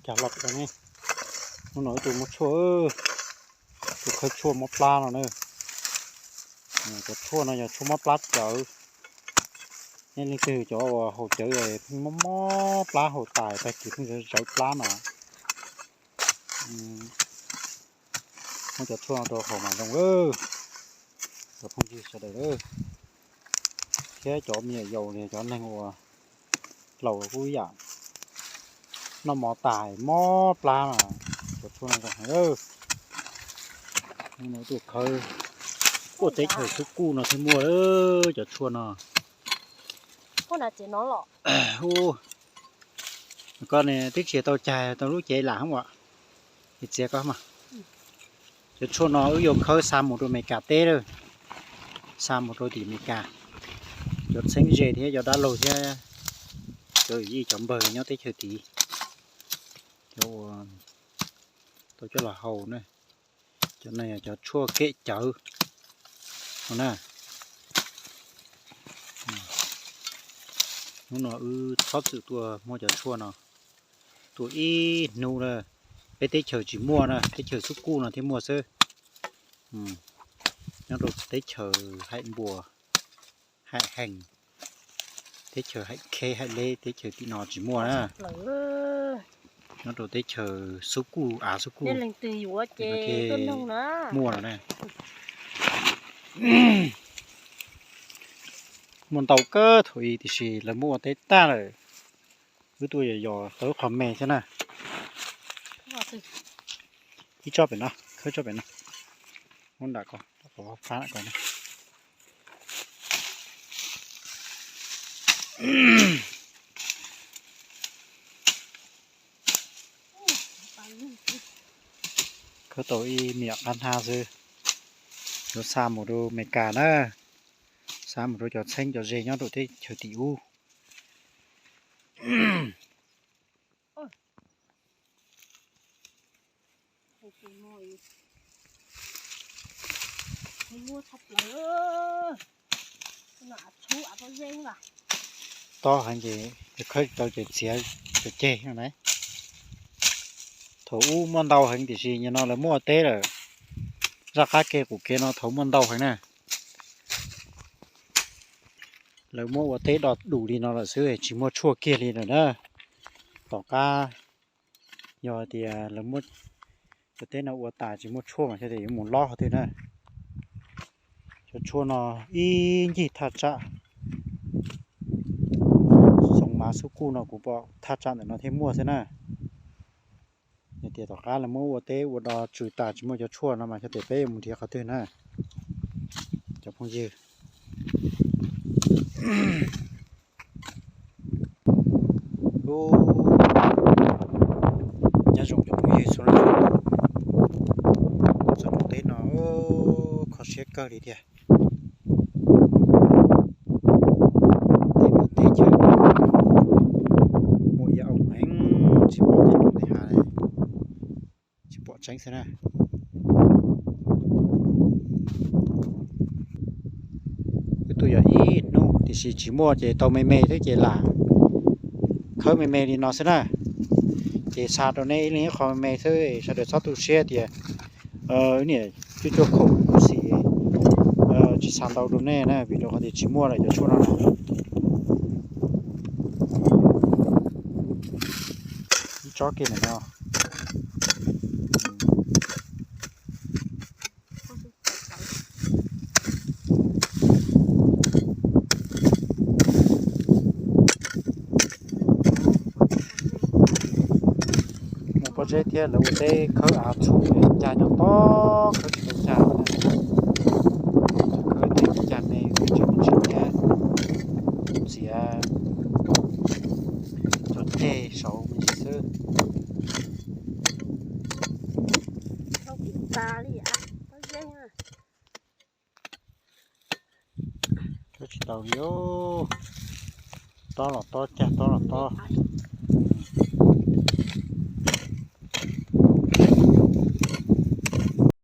Cog los ne, hnub no wb tuaj muab tshuaj, tuaj khawb tshuaj mob plab no na. Cov tshuaj no yog tshuaj mob plab cawv. Nej leej twg cov uas haus cawv pheej mob mob plab haus tas tag kis pheej zawv plab no, muab cov tshuaj no rau haus mas zoo lawm. Cov phooj ywg sawv daws thiab cov me nyuam yaus, cov neeg uas laus kuj ib yam, noj mov tas mob plab mas cov tshuaj no zoo heev. Hnub no tuaj khawb, tuaj teb chaws Xub Kuj no thiaj muaj cov tshuaj no. Hu, koj ne twb tsis tau cag tau lub cev lam hab as. Txiav koj mas. Cov tshuaj no wb yuav khawb xa mus rau Amelikas teb lawm, xa mus rau tim Amelikas. Cov txheeb ze thiab cov dab laug thiab cov yij cov npawg nyob teb chaws tid, cov uas tau coj los haus na. Cov no yog cov tshuaj kem cawv no na. Hnub no wb txhob txwm tuaj muab cov tshuaj no, tuaj ib hnub na, peb teb chaws tsis muaj na, teb chaws Xub Kuj no thiaj muaj xwb. Nyob rau teb chaws Haim Npuas, Haim Hees, teb chaws Haim Kheb, Haim Leb, teb chaws tim no tsis muaj na. Nyob rau teb chaws Xub Kuj, av Xub Kuj thiaj muaj no na. Muaj ntau kawg thaum ub tiam sis lawv muab ua teb tag lawm. Wb tuaj yos yos tau lub qhov me xwb na. Ib tsob pem no, khawb tsob pem no, muab nram ko, ko fab ko. Khawb tau ib me nyuam qab hnab xwb, yuav xa mus rau Amelikas na, xa mus rau cov txheeb cov ze nyob rau teb chaws tim ub. Tob heev ces khawb tsis tau ces txiav cog ceg no na. Thaum ub muaj ntau heev tiam sis nim no lawv muab ua teb lawm. Zaj qab kev qub kev no thaum ub muaj ntau heev na. Lawv muab ua teb do dus li no lawm xwb tsis muaj tshuaj kiag li lawm na. Tom qab yog tias lawv muab cov teb no ua tas tsis muaj tshuaj mas xyov tias yuav mus lob qhov twg na. Cov tshuaj no ib ncig thaj tsam Xoov Mav Xub Kuj no kuv pom thaj tsam ntawm no thiaj muaj xwb na. Yog tias tom qab lawv muab ua teb ua do tsws tas tsis muaj cov tshuaj no mas xyov tias peb yuav mus nrhiav qhov twg na. Cov phooj ywg, nyob zoo cov phooj ywg txhua leej txhua tus. Txoj kev teb no kho siab kawg li tiag. Tej me teb chaws muaj ib yam heev tsis pom tej nroog tej hav, tsis pom tseeb xwb na. Wb tuaj yog ib hnub tiam sis tsis muaj ces tau me me xwb ces lam khawb me me li no xwb na. Ces xa rau nej ib leeg ib qho me me xwb, sawv daws txhob tu siab tias niam cuaj cuaj kaum kuv xim tsis xa ntau rau nej na, vim rau qhov tias tsis muaj lawm cov tshuaj no na. Ib tsob kiag ntawm no. Mus pob zeb thiab lawv ua teb khawb av txhum, cag nyob tod khawb tsis tau cag. Khawb tej cag me tseem tsis thiab, txiav cov ceg saud me ntsis xwb. Khawb tsis tau li os. Tob los tob, cag tob los tob.